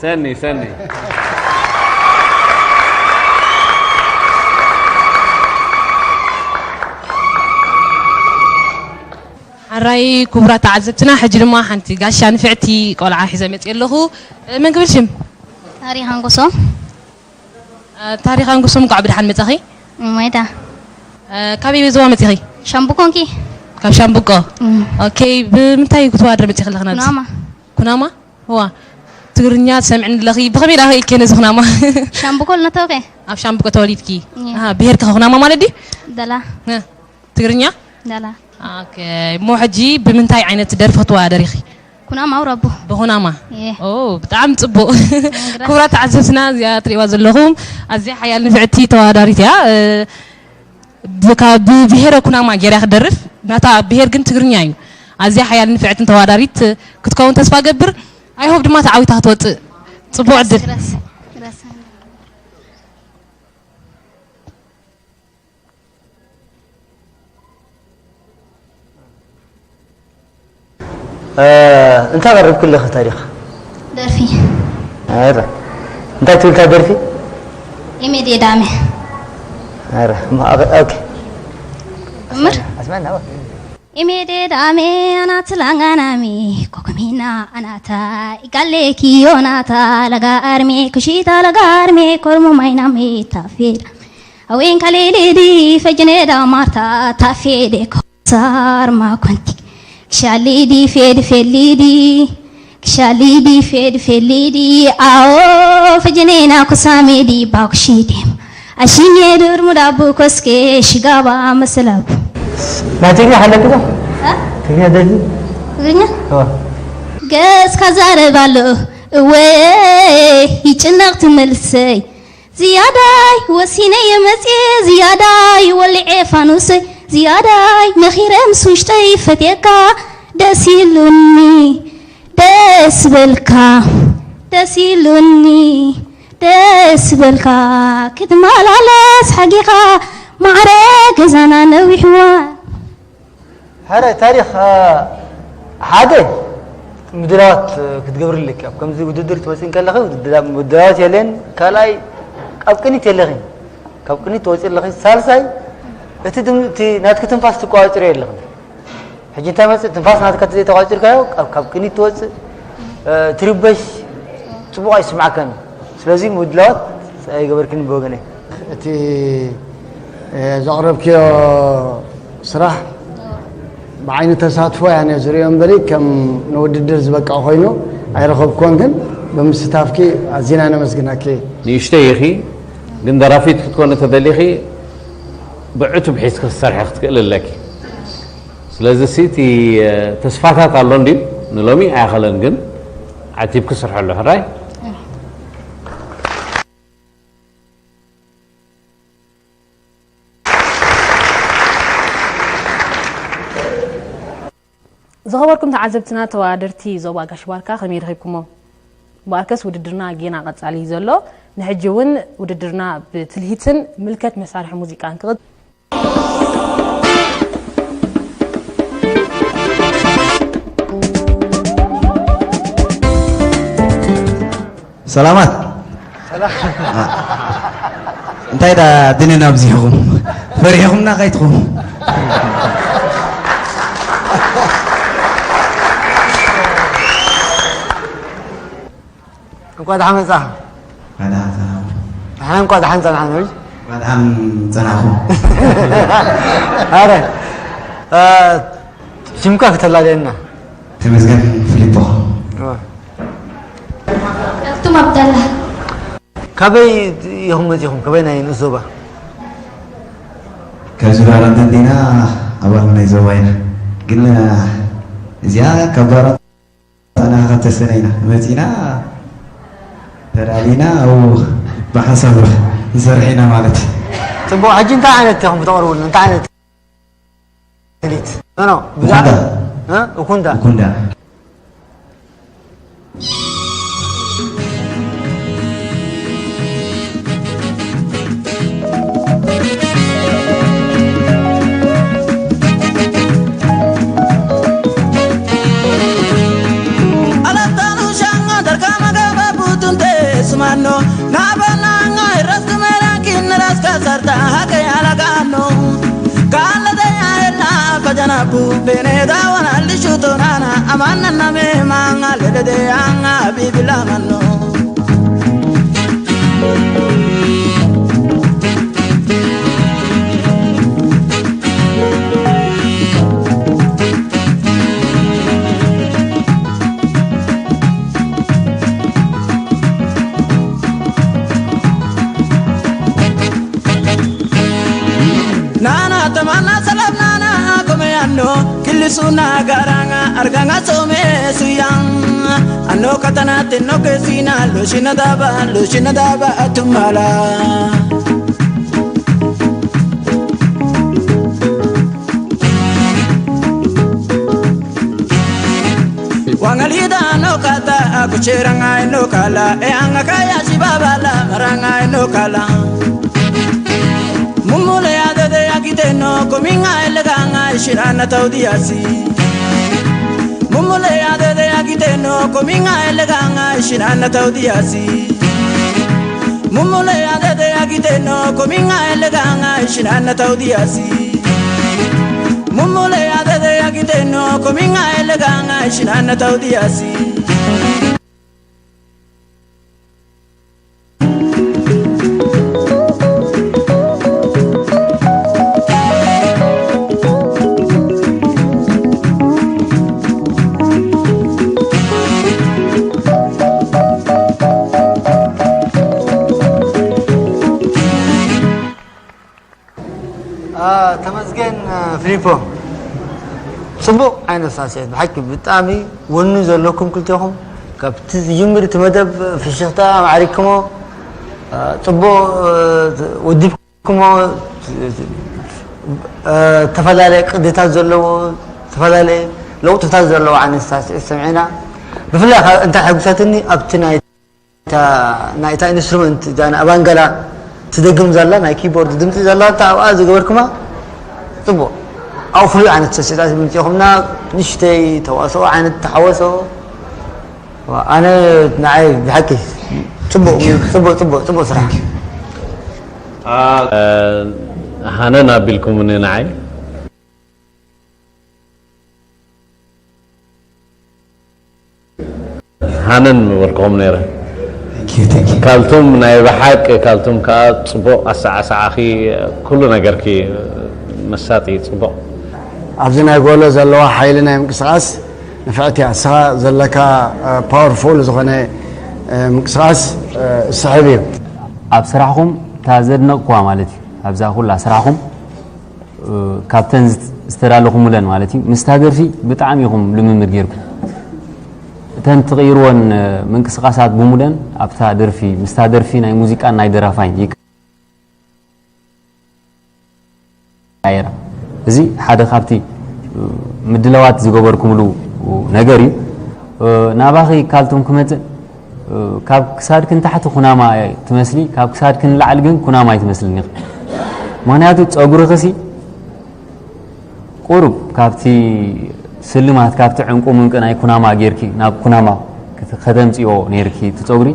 ሰኒ፣ ሰኒ። ሓራይ ክቡራት ተዓዘብትና፣ ሕጂ ድማ ሓንቲ ጋሻ ንፍዕቲ ቆልዓ ሒዘ መፅእ ኣለኹ። መን ክብል ሽም? ታሪክ ኣንጎሶ። እ፣ ታሪክ ኣንጎሶ፣ እንኳዕ ብደሓን መጻኺ። እሞይታ። እ፣ ካበይ ዞባ መጺኺ? ሻምብቆ እንኪ። ካብ ሻምብቆ። እም። ኦኬ፣ ብምንታይ ክትወዳደሪ መጺኺ ኣለኺ ናብዚ? ኩናማ። ኩናማ? ዋ፣ ትግርኛ ትሰምዕኒ ኣለኺ። ብኸመይ ደኣ ኸኢልኪ ነዚ ኩናማ? ሻምብቆ ልነተውከ። ኣብ ሻምብቆ ተወሊድኪ? እየ። ኣሃ፣ ብሄርኪ ኸ ኩናማ ማለት ድዩ? ደላ። እ፣ ትግርኛ? ደላ። ኦኬ፣ እሞ ሕጂ ብምንታይ ዓይነት ደርፊ ክትወዳደሪ ኢኺ? ኩናማ ኣውራቦ። ብኹናማ? እየ። ኦ፣ ብጣዕሚ ጽቡቕ። ኮንግራ። ክቡራት ተዓዘብትና፣ እዚኣ ትርእይዋ ዘለኹም ኣዝያ ሓያል ንፍዕቲ ተወዳዳሪት እያ። እ፣ ብ-፣ ካብ ብብሄረ ኩናማ ገይራ ክትደርፍ፣ ናታ ብሄር ግን ትግርኛ እዩ። ኣዝያ ሓያል ንፍዕትን ተወዳዳሪት ክትከውን ተስፋ ገብር። ኣይ ሆፕ ድማ ተዓዊታ ክትወጽእ። ጽቡቕ ዕድል። ግረስ፣ ግረስ። እ፣ እንታይ ቀሪብኪ ኣለኺ ታሪኽ? ደርፊ። ኣረ፣ እንታይ ትብል እታ ደርፊ? ኢሜዴ ዳሜ። ኣረ፣ እሞ፣ ኦኬ፣ ኦኬ። እምር? ኣስማዕና፣ ኦኬ። ኢሜዴ ዳሜ ኣናት ላንጋናሜ ኮኮሚና ኣናታ ኢጋሌ ኪዮናታ ለጋ ኣርሜ ኩሺታ ለጋ ኣርሜ ኮርሞ ማይናሜ ታፌዳ ኣዌን ካሌሌዲ ፈጅኔዳ ማርታ ታፌዴ ኮሳር ማኮንቲ ክሻሊዲ ፌድ ፌሊዲ ክሻሊዲ ፌድ ፌሊዲ ኣዎ ፈጅኔና ኩሳሜዲ ባኩሺዴም ኣሽኔ ድርሙዳ ቡኮስኬ ሽጋባ መሰላቡ ናይ ትግርኛ ሓለኪ ዶ? እ? ትግርኛ ደርፊ? ትግርኛ? እወ። ገጽካ ዛረብ ኣሎ እወ ይጭነቕ ትመልሰይ ዝያዳይ ወሲነ የመጽየ ዝያዳይ ወልዔ ፋኑሰይ ዝያዳይ መኺረ ምስ ውሽጠይ ፈትየካ ደስ ኢሉኒ ደስ በልካ ደስ ኢሉኒ ደስ በልካ ክትመላለስ ሓጊኻ ማዕረ ገዛና ነዊሕዋ። ሕራይ ታሪኽ፣ እ፣ ሓደ ምድላዋት ክትገብሪ ኣለኪ። ኣብ ከምዚ ውድድር ትወፂ እንከለኺ ውድድራ-፣ ምድላዋት የለን። ካልኣይ ኣብ ቅኒት የለኺን። ካብ ቅኒት ትወፂ ኣለኺ። ሳልሳይ እቲ ድም-፣ እቲ ናትኪ ትንፋስ ትቋፅሪ የለኽን። ሕጂ እንታይ መፅእ? ትንፋስ ናትካ ተዘይተቋፂርካዮ ካብ፣ ካብ ቅኒት ትወፅእ፣ እ፣ ትርበሽ፣ ፅቡቕ ኣይስማዕካን። ስለዚ ምድላዋት ኣይገበርክን ብወገነይ። እቲ፣ እ፣ ዘቕረብክዮ ስራሕ ብዓይኒ ተሳትፎ እያ ነየ ዝርእዮ እምበሪ ከም ንውድድር ዝበቅዕ ኮይኑ ኣይረኸብኩዎን፣ ግን ብምስታፍኪ ኣዚና ነመስግነኪ። ንእሽተይ ኢኺ፣ ግን ደራፊት ክትኮኒ ተደሊኺ ብዕቱብ ሒዝኪ ክትሰርሒ ክትክእሊ ኣለኪ። ስለዚ ሲ እቲ፣ እ፣ ተስፋታት ኣሎ እንድዩ፣ ንሎሚ ኣይኣኸለን፣ ግን ዓቲብኪ ስርሐሉ ሕራይ። ዝኸበርኩም ተዓዘብትና፣ ተወዳደርቲ ዞባ ጋሽ ባርካ ከመይ ረኺብኩሞ? እምበኣርከስ ውድድርና ጌና ቀጻሊ እዩ ዘሎ። ንሕጂ እውን ውድድርና ብትልሂትን ምልከት መሳርሒ ሙዚቃን ክቕጽል። ሰላማት። ሰላም። አ፣ እንታይ ዳ ድንን ኣብዚሕኹም? ፈሪሕኹምና ካይትኹም? እንኳዕ ደሓን መጻኻ። እንኳዕ ደሓን ጸናኹም። ንሕና እንኳዕ ደሓን ጸናሕና። እንኳዕ ደሓን ጸናኹም። ኣረ፣ እ፣ ሽምካ ከተላለየና። ተመስገን ፊሊፖ። እ። ሃፍቶም ኣብደላ። ካበይ ኢኹም መጺኹም? ካበይ ናይ ንኡስ ዞባ? ካብ ዙርያ ለንደን ዲና? ኣባል ናይ ዞባ ኢና። ግን፣ እ፣ እዚኣ ካብ ባራጣና ከተሰነይና መፂና ተዳሊና ኣብኡ ብሓንሳብ ንሰርሕ ኢና ማለት እዩ። ፅቡቕ። ሕጂ እንታይ ዓይነት ኢኹም ብተቕርቡልና? እንታይ ዓይነት ትልሂት? ኖ ኖ፣ ብዛዕባ ኩንዳ። እ? እኩንዳ። ኩንዳ። Alatanu shanga darkama gaba butunte sumano. Nabana ngai ras mera kin ras ka sarta hake alagano. Kala de aela fajana pu bene dawana lishuto nana. Amana name manga lede de anga bibila mano. Nana tamana salab nana kome anno killi suna garanga arganga some suyang anno katana tenno ke sina lo shina daba lo shina daba atumala. Wangalida no kata akucheranga no kala e anga kaya shibabala maranga no kala. Mumule adede agiteno kominga eleganga ishirana taudiasi. Mumule adede agiteno kominga eleganga ishirana taudiasi. Mumule adede agiteno kominga eleganga ishirana taudiasi. Mumule adede agiteno kominga eleganga ishirana taudiasi. ተመስገን ፊሊፖ፣ ፅቡቕ ዓይነት ሳዕስዒት ብሓቂ ብጣዕሚ ወኑ ዘለኩም ክልቴኹም። ካብቲ ዝጅምር እቲ መደብ ፍሽኽታ ኣማዕሪግኩሞ፣ ፅቡቕ ወዲብኩሞ። ዝተፈላለየ ቅድታት ዘለዎ፣ ዝተፈላለየ ለውጥታት ዘለዎ ዓይነት ሳዕስዒት ሰሚዕና። ብፍላይ ከዓ እንታይ ሓጉሰትኒ ኣብቲ ናይ እታ ናይ እታ ኢንስትሩመንት እዛ ንኣባንገላ ትደግም ዘላ ናይ ኪቦርድ ድምፂ ዘላ እታ ኣብኣ ዝገበርኩማ ፅቡቕ ኣብኡ ፍሉይ ዓይነት ሰሲታት ምምፂኹምና ንሽተይ ተዋስኦ ዓይነት ተሓወሶ ኣነ ንዓይ ብሓቂ ፅቡቕ ፅቡቕ ፅቡቕ ፅቡቕ ስራሕ ሃነን ኣቢልኩምኒ ንዓይ ሃነን ምበልክኹም ነይረ። ካልቱም ናይ ብሓቂ ካልቱም ከዓ ፅቡቕ ኣሰዓሳዓኺ ኩሉ ነገርኪ መሳጢ ፅቡቕ። ኣብዚ ናይ ጎሎ ዘለዋ ሓይሊ ናይ ምንቅስቃስ ንፍዕቲ እያ። እስኻ ዘለካ ፓወርፉል ዝኾነ ምንቅስቃስ ስሕብ እዩ። ኣብ ስራሕኹም እታ ዘድነቕኩዋ ማለት እዩ ኣብዛ ኩላ ስራሕኹም ካብተን ዝተዳለኹምለን ማለት እዩ ምስታ ደርፊ ብጣዕሚ ኢኹም ልምምድ ጌርኩም እተን ትቕይርወን ምንቅስቃሳት ብሙደን ኣብታ ደርፊ ምስታ ደርፊ ናይ ሙዚቃን ናይ ደራፋይን ይቀያየራ እዚ ሓደ ካብቲ ምድላዋት ዝገበርኩምሉ ነገር እዩ ናባኺ ካልቶም ክመፅእ ካብ ክሳድኪ ንታሕቲ ኩናማ ትመስሊ ካብ ክሳድኪ ንላዕሊ ግን ኩናማ ኣይትመስልን ኢኺ ምክንያቱ ፀጉርኺ ሲ ቁሩብ ካብቲ ስልማት ካብቲ ዕንቁ ምንቂ ናይ ኩናማ ጌርኪ ናብ ኩናማ ከተምፅኦ ነይርኪ እቲ ፀጉሪ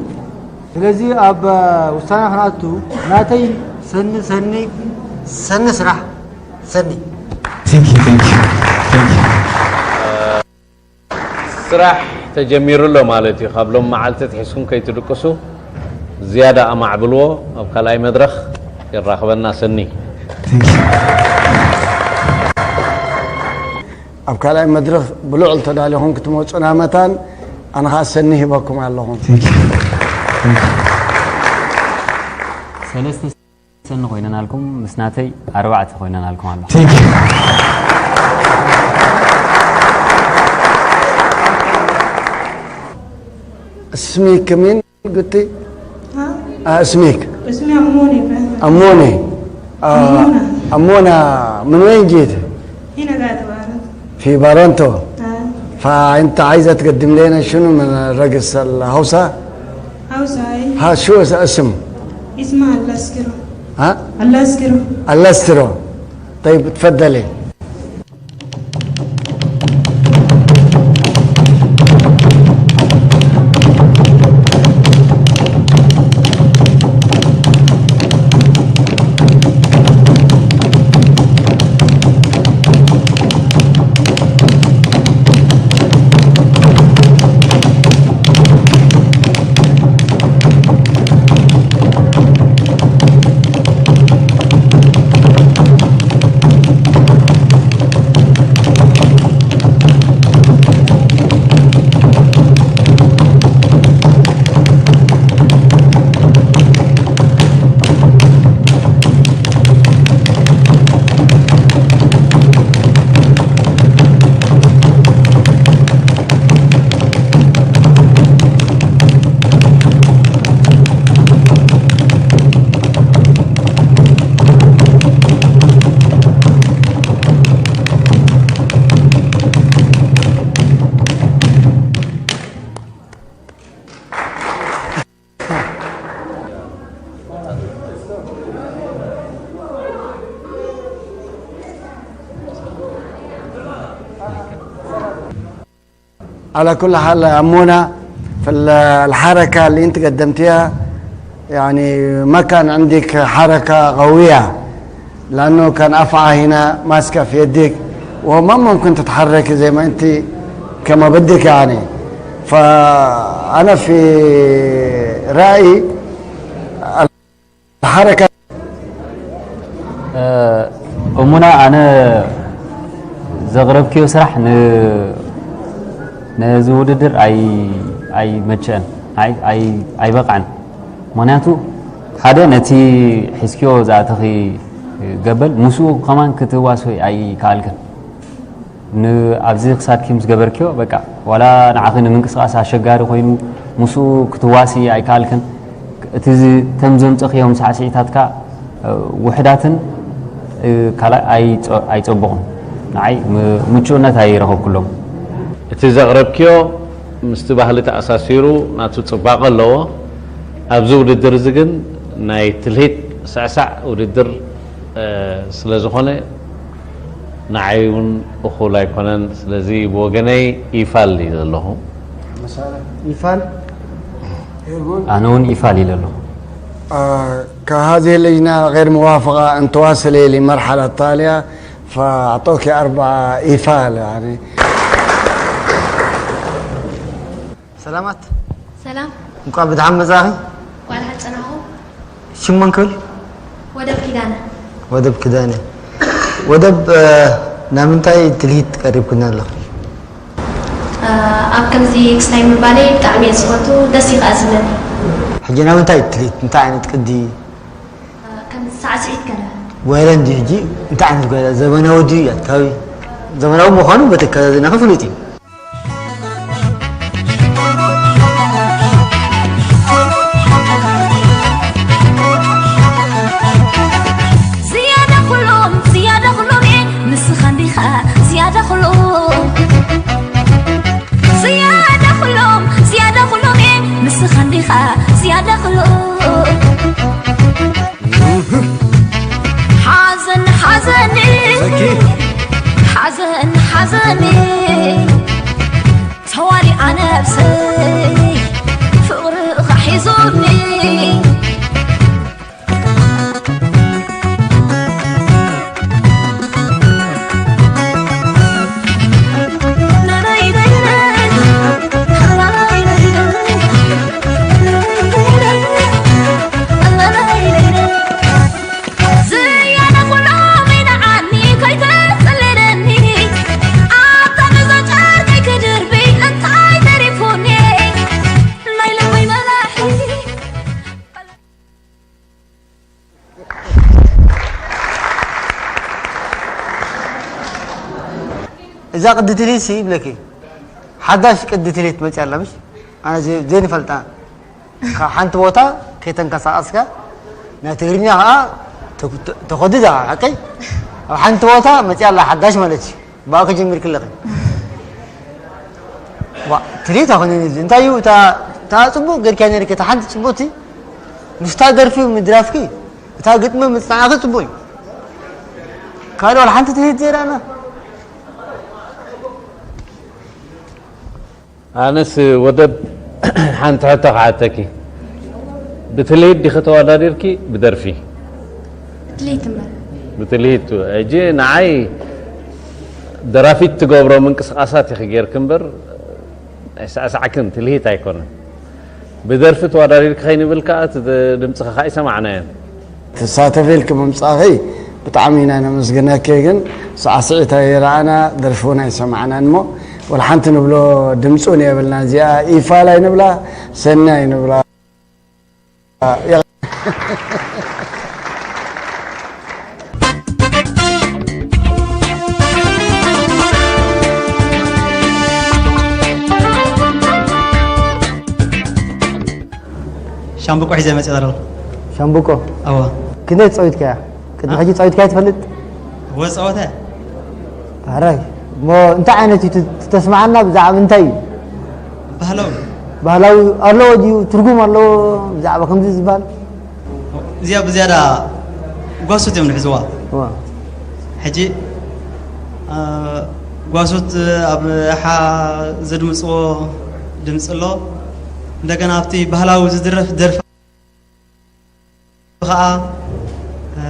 ስለዚ ኣብ ውሳነ ክንኣቱ ናተይ ሰኒ ሰኒ ሰኒ ስራሕ ሰኒ Thank you, thank you, thank you. ስራሕ ተጀሚሩ ኣሎ ማለት እዩ ካብ ሎም መዓልቲ ትሒዝኩም ከይትድቅሱ ዝያዳ ኣማዕብልዎ ኣብ ካልኣይ መድረኽ የራኽበና ሰኒ Thank you. ኣብ ካልኣይ መድረኽ ብልዑል ተዳሊኹም ክትመፁና መታን ኣነ ከዓ ሰኒ ሂበኩም ኣለኹም ሰለስተ ሰኒ ኮይነናልኩም ምስ ናተይ ኣርባዕተ ኮይነናልኩም ኣሎ اسمك من قلتي؟ ها؟ آه اسمك؟ اسمي أمونة إبراهيم. أمونة. آه أمونة. أمونة، من وين جيت؟ هنا قاعدة بعرف. في بارونتو. آه. فأنت عايزة تقدم لنا شنو من الرقص الهوسة؟ هاوس هاي. ها، شو اس-، اسم؟ اسمها الأسكرو. ها؟ الأسكرو. الاسترو. طيب، تفضلي. على كل حال أمونة، في ال-، الحركة اللي أنت قدمتيها، يعني، ما كان عندك حركة قوية، لأنه كان أفعى هنا ماسكة في يدك، وما ممكن تتحرك زي ما أنت كما بدك، يعني. فأنا في رأيي الحركة እሙና፣ ኣነ ዘቕረብክዮ ስራሕ ን-፣ ነዚ ውድድር ኣይ-፣ ኣይመቸአን፣ ኣይ-፣ ኣይ-፣ ኣይበቕዐን። ምኽንያቱ ሓደ ነቲ ሒዝክዮ ዝኣተኺ ገበል ምስኡ ከማን ክትዋስዊ ኣይከኣልክን። ን-፣ ኣብዚ ክሳድኪ ምስ ገበርክዮ፣ በቃ፣ ዋላ ንዓኺ ንምንቅስቓስ ኣሸጋሪ ኮይኑ፣ ምስኡ ክትዋሲ ኣይከኣልክን። እቲ ዝ-፣ እቶም ዘምጸኽዮም ሳዕስዒታትካ፣ እ፣ ውሑዳትን፣ እ፣ ካልኣይ ኣይጸ-፣ ኣይጸቡቑን። ንዓይ ም-፣ ምቹእነት ኣይረኸብኩሎም። እቲ ዘቕረብክዮ ምስቲ ባህሊ ተኣሳሲሩ ናቱ ጽባቐ ኣለዎ። ኣብዚ ውድድር እዚ ግን ናይ ትልሂት ስዕሳዕ ውድድር፣ እ፣ ስለ ዝኾነ ንዓይ እውን እኹል ኣይኮነን። ስለዚ ብወገነይ ኢፋል እዩ ዘለኹ። ኢፋል ኣነ እውን ኢፋል ኢለ ኣለኹ። آه، كهذه اللجنة غير موافقة أن تواصلي لمرحلة التالية، فأعطوك أربعة إيفال، يعني. ሰላማት ሰላም፣ እንኳን ብድሓን መጻኺ። ጓል ሓፀናኹ ሽም መን ክብል? ወደብ ኪዳነ። ወደብ ክዳነ። ወደብ፣ እ፣ ናብ ምንታይ ትልሂት ቀሪብክና ኣለኹ? እ፣ ኣብ ከምዚ ክስታይ ምባለይ ብጣዕሚ እየ ዝፈቱ፣ ደስ እዩ ከዓ ዝብለኒ። ሕጂ ናብ ምንታይ ትልሂት? እንታይ ዓይነት ቅዲ? እ፣ ከም ሳዕስዒት ገለ። ጓይላ እንዲ ሕጂ እንታይ ዓይነት ጓይላ? ዘመናዊ ድዩ ኣትካዊ? ዘመናዊ ምዃኑ በተከታተልና ክፍልጥ እዩ። ዝያዳ ኩሎም ዝያዳ ኩሎም እየ ንስኻ እንዲኻ ዝያዳ ኩሎም ዝያዳ ኩሎም ዝያዳ ኩሎም እየ ንስኻ እንዲኻ ዝያዳ ኩሎም ሓዘን ሓዘን ሓዘን ሓዘን ተዋሪኣ ነብሰይ ፍቕርኻ ሒዙኒ እዛ ቅዲ ትልሂት ሲ ይብለኪ፣ ሓዳሽ ቅዲ ትልሂት መፅያ ኣላ ምሽ? ኣነ ዘይ- ዘይንፈልጣ ካብ ሓንቲ ቦታ ከይተንቀሳቐስካ ናይ ትግርኛ ከዓ ተኩ- ተ- ተኮድዳ ሓቀይ ኣብ ሓንቲ ቦታ መፅያ ኣላ ሓዳሽ ማለት እዩ። ብኣኪ ጀሚርክለኺ ትርኢት ኣኮነ እዚ እንታይ እዩ እታ እታ ፅቡቅ ገርኪያ ነርኪ እታ ሓንቲ ፅቡቅቲ ምስታ ደርፊ ምድራፍኪ እታ ግጥሚ ምፅናዕኪ ፅቡቅ እዩ። ካልእ ዋላ ሓንቲ ትርኢት ዘይረኣና። ኣነስ ወደብ ሓንቲ ሕቶ ክሓተኪ፣ ብትልሂት ዲኺ ተወዳዲርኪ ብደርፊ? ትልሂት እምበር። ብትልሂት። ሕጂ ንዓይ ደራፊት ትገብሮ ምንቅስቃሳት ኢኺ ጌርኪ እምበር ኣይሳዕሳዕክን፣ ትልሂት ኣይኮነን። ብደርፊ ተወዳዲርኪ ከይንብል ከዓ እቲ ድምፅኺ ከዓ ኣይሰማዕናዮን። ትሳተፊ ኢልኪ ምምፃእኺ ብጣዕሚ ኢና ነመስግነኪ። ግን ሳዕስዒት ኣይረኣና፣ ደርፊ እውን ኣይሰማዕናን እሞ ወላ ሓንቲ ንብሎ ድምፂ እውን የብልና። እዚኣ ኢፋል ኣይንብላ፣ ሰኒ ኣይንብላ። ሻምብቆ ሒዘ መፅእ ዘለኹ። ሻምብቆ ኣዋ ክንደይ ተፃዊትካያ? ቅድሚ ሕጂ ተፃዊትካያ ትፈልጥ? ወፃወተ ኣራይ እሞ እንታይ ዓይነት እዩ ት- ተስማዓና ብዛዕባ እንታይ እዩ? ባህላዊ ባህላዊ ኣለዎ ድዩ ትርጉም ኣለዎ ብዛዕባ ከምዚ ዝበሃል? እዚኣ ብዝያዳ ጓሶት እዮም ንሕዝዋ። እዋ። ሕጂ እ፣ ጓሶት ኣብ ሓ ዘድምፅዎ ድምፂ ኣሎ። እንደገና ኣብቲ ባህላዊ ዝድረፍ ደርፊ ከዓ እ፣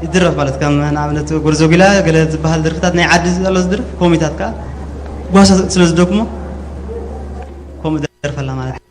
ይድረፍ ማለት ከም ንኣብነት ጎርዞ ጊላ ገለ ዝበሃል ደርፍታት ናይ ዓዲ ዘሎ ዝድረፍ ኮሚታት ከዓ ጓሶት ስለ ዝደክሞ ከምኡ ደርፈላ ማለት እዩ።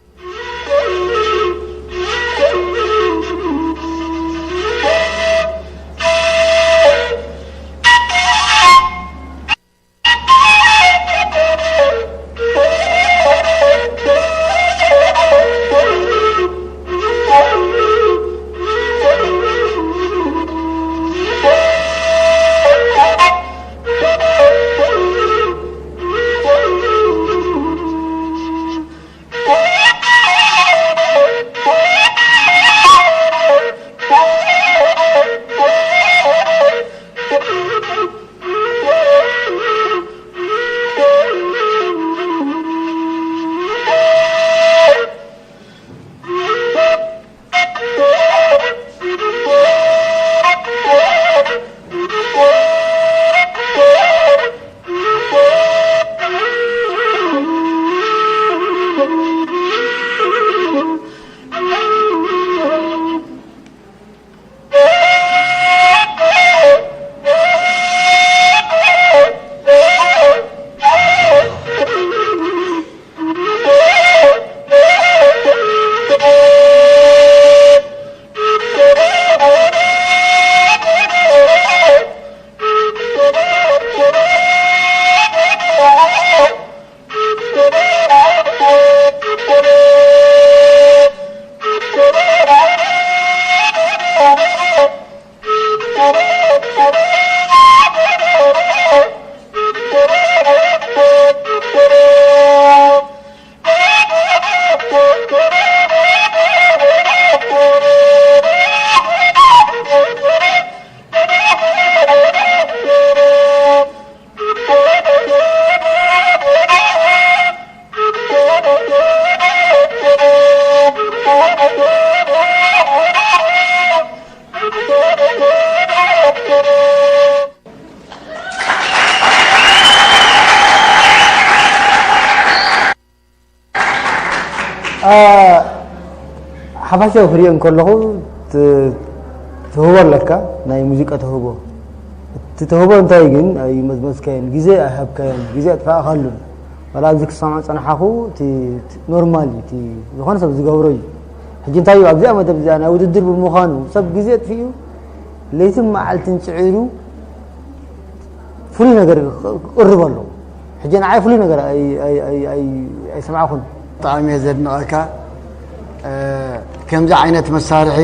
ሓፋሻዊ ክሪኦ እንከለኹ ትህቦ ኣለካ ናይ ሙዚቃ ተህቦ። እቲ ተህቦ እንታይ ግን ኣይመዝመዝካዮን፣ ግዜ ኣይሃብካዮን፣ ግዜ ኣጥፋእካሉን። ዋላ ኣብዚ ክሰምዖ ጸንሓኹ እቲ ኖርማል እዩ፣ እቲ ዝኾነ ሰብ ዝገብሮ እዩ። ሕጂ እንታይ እዩ ኣብዚኣ መደብ እዚኣ ናይ ውድድር ብምዃኑ ሰብ ግዜ ኣጥፊኡ ለይትን መዓልትን ጽዒሩ ፍሉይ ነገር ክቕርብ ኣለዎ። ሕጂ ንዓይ ፍሉይ ነገር ኣይሰማዕኹን። ብጣዕሚ እየ ዘድንቐካ። ከምዚ ዓይነት መሳርሒ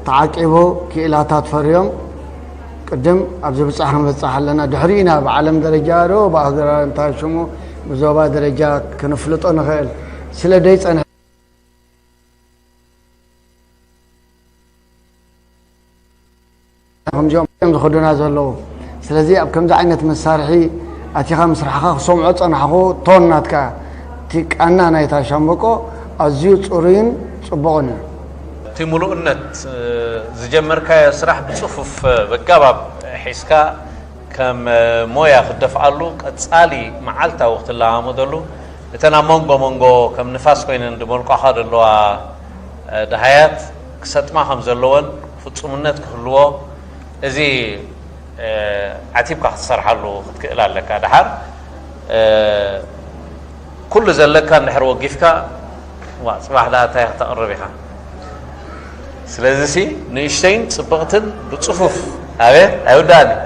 ተዓቂቡ ክኢላታት ፈርዮም ቅድም ኣብዚ ብፃሕ ክንበፃሕ ኣለና። ድሕሪኡ ኢና ብዓለም ደረጃ ዶ ብኣህጉራዊ እንታይ ሽሙ ብዞባ ደረጃ ክንፍልጦ ንኽእል ስለ ደይጸንሐ ከምዚኦም እዮም ዝኸዱና ዘለዉ። ስለዚ ኣብ ከምዚ ዓይነት መሳርሒ ኣቲኻ ምስራሕኻ ክሰምዖ ጸናሕኹ። ቶን ናትካ፣ እቲ ቃና ናይታ ሻምበቆ ኣዝዩ ጽሩይን ጽቡቕን እዩ። እቲ ምሉእነት ዝጀመርካዮ ስራሕ ብጽፉፍ በጋባብ ሒዝካ ከም ሞያ ክትደፍኣሉ ቀጻሊ መዓልታዊ ክትለማመደሉ፣ እተን ኣብ መንጎ መንጎ ከም ንፋስ ኮይነን ድመልቋኻ ዘለዋ ደሃያት ክሰጥማ ከም ዘለወን ፍጹምነት ክህልዎ፣ እዚ ዓቲብካ ክትሰርሓሉ ክትክእል ኣለካ። ደሓር ኩሉ ዘለካ እንድሕር ወጊፍካ፣ ዋ፣ ጽባሕ ደኣ እንታይ ክተቕርብ ኢኻ? ስለዚ ሲ ንእሽተይን ጽብቕትን ብጽፉፍ፣ ኣቤት ኣይውዳእን እዩ።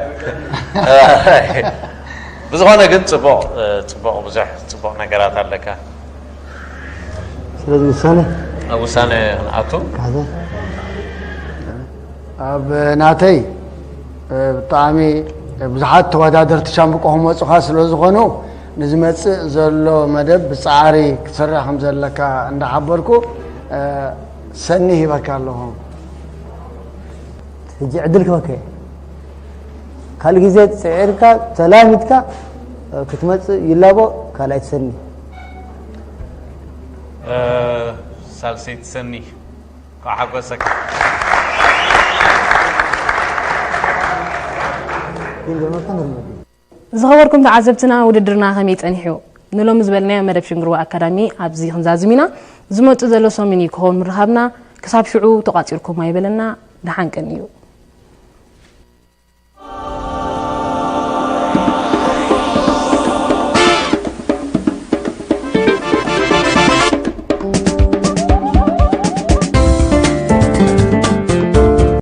ብዝኾነ ግን ጽቡቕ፣ ጽቡቕ፣ ብዙሕ ጽቡቕ ነገራት ኣለካ። ስለዚ ውሳነ ኣብ ውሳነ ክንኣቱ። ካዘ ኣብ ናተይ ብጣዕሚ ብዙሓት ተወዳደርቲ ሻምብቆ ክመፁኻ ስለ ዝኾኑ፣ ንዝመፅእ ዘሎ መደብ ብፃዕሪ ክትሰርሕ ከም ዘለካ እንዳሓበርኩ፣ ሰኒ ሂበካ ኣለኹ። ሕጂ ዕድል ክበከ ካልእ ግዜ ፅዒርካ ተላሚድካ ክትመፅእ ይላቦ። ካልኣይ ትሰኒ። ሳልሰይቲ ሰኒ፣ እንኳዕ ሓጎሰካ። ዝኸበርኩም ተዓዘብትና፣ ውድድርና ከመይ ጸኒሑ? ንሎሚ ዝበልናዮ መደብ ሽንግርዋ ኣካዳሚ ኣብዚ ክንዛዝም ኢና። ዝመጽእ ዘሎ ሰሙን እዩ ክኸውን ምርኻብና። ክሳብ ሽዑ ተቋጺርኩም ኣይበለና። ደሓን ቀንዩ።